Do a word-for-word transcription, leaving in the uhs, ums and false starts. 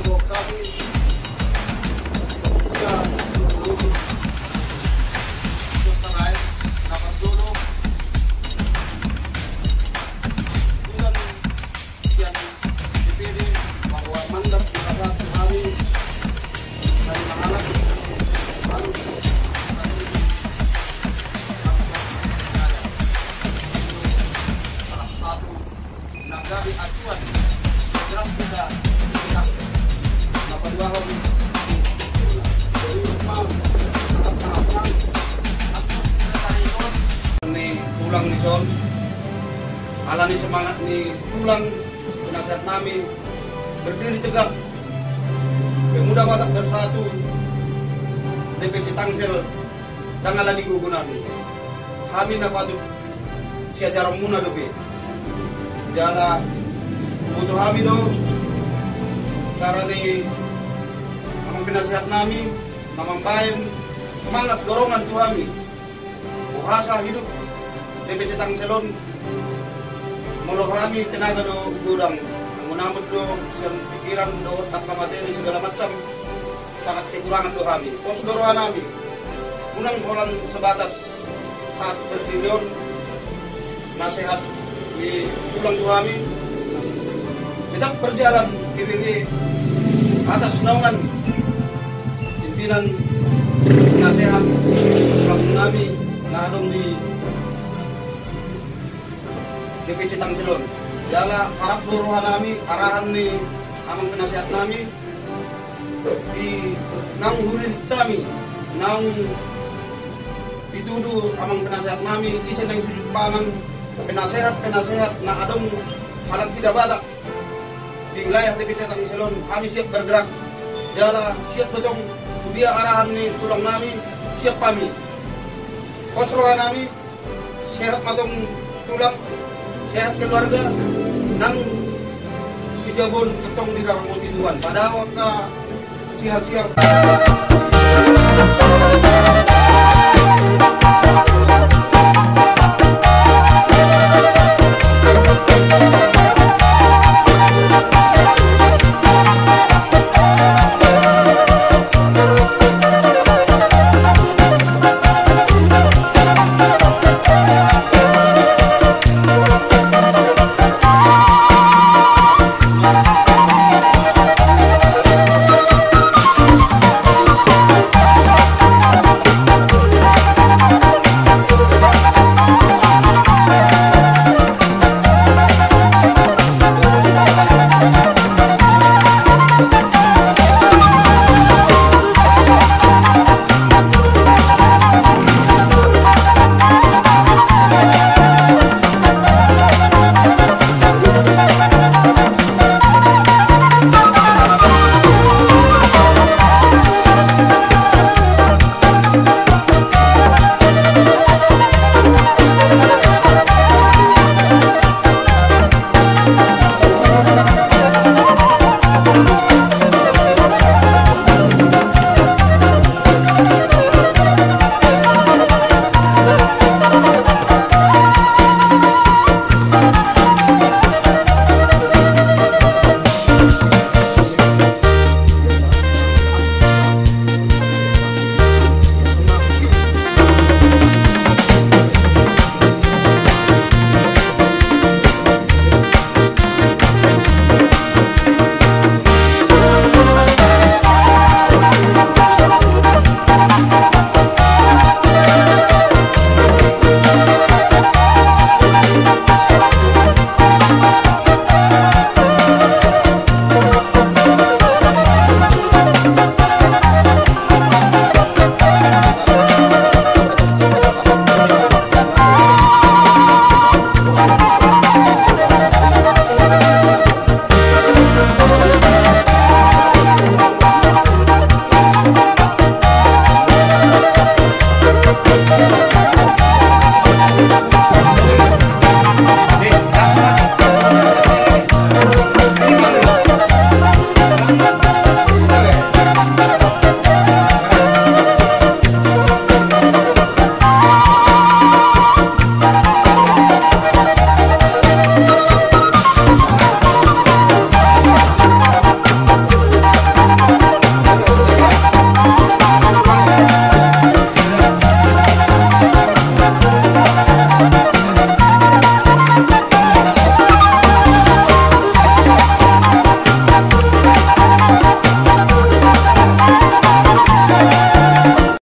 Kami, ya, untuk, untuk, untuk, sian D P D bahwa mandat di salah satu hari dari mahalang baru salah satu nagari acuan gerak kita. Apa dua hari? Jadi, memang tetap harapan ni tulang di son, alani semangat ni tulang, penasehat nami, berdiri tegak, Pemuda Batak Bersatu, D P C Tangsel, dang alani gogo nami. Hami na patut siajaranmuna dope. Jala boto hami do cara ni amang penasehat nami na mambaen semangat dorongan tu hami. Boasa hidup D P C Tangsel on, molo hami tenaga do godang, mangunamot do sian pikiran do angka materi segala macam, sangat kekurangan do hami. Pos do roha nami, unang holan sebatas saat berdiri on, nasehat ni tulang tu hami, tetap berjalan P B B atas naungan pimpinan nasehat tulang nami na adong di D P C Tangsel on. Jala harap do roha nami, arahan ni amang penasehat nami, di naung huridit hami, naung ditudu amang penasehat nami, ise naung sujud pangan, penasehat-penasehat na adong halak kita Batak di wilayah D P C Tangsel on, hami siap bergerak. Jala siap do tong, tu dia arahan ni tulang nami, siap hami. Pos roha nami, sehat ma tong tulang, sehat keluarga, nang di jabu on tong diramoti Tuhan. Padao angka sihal-sihal.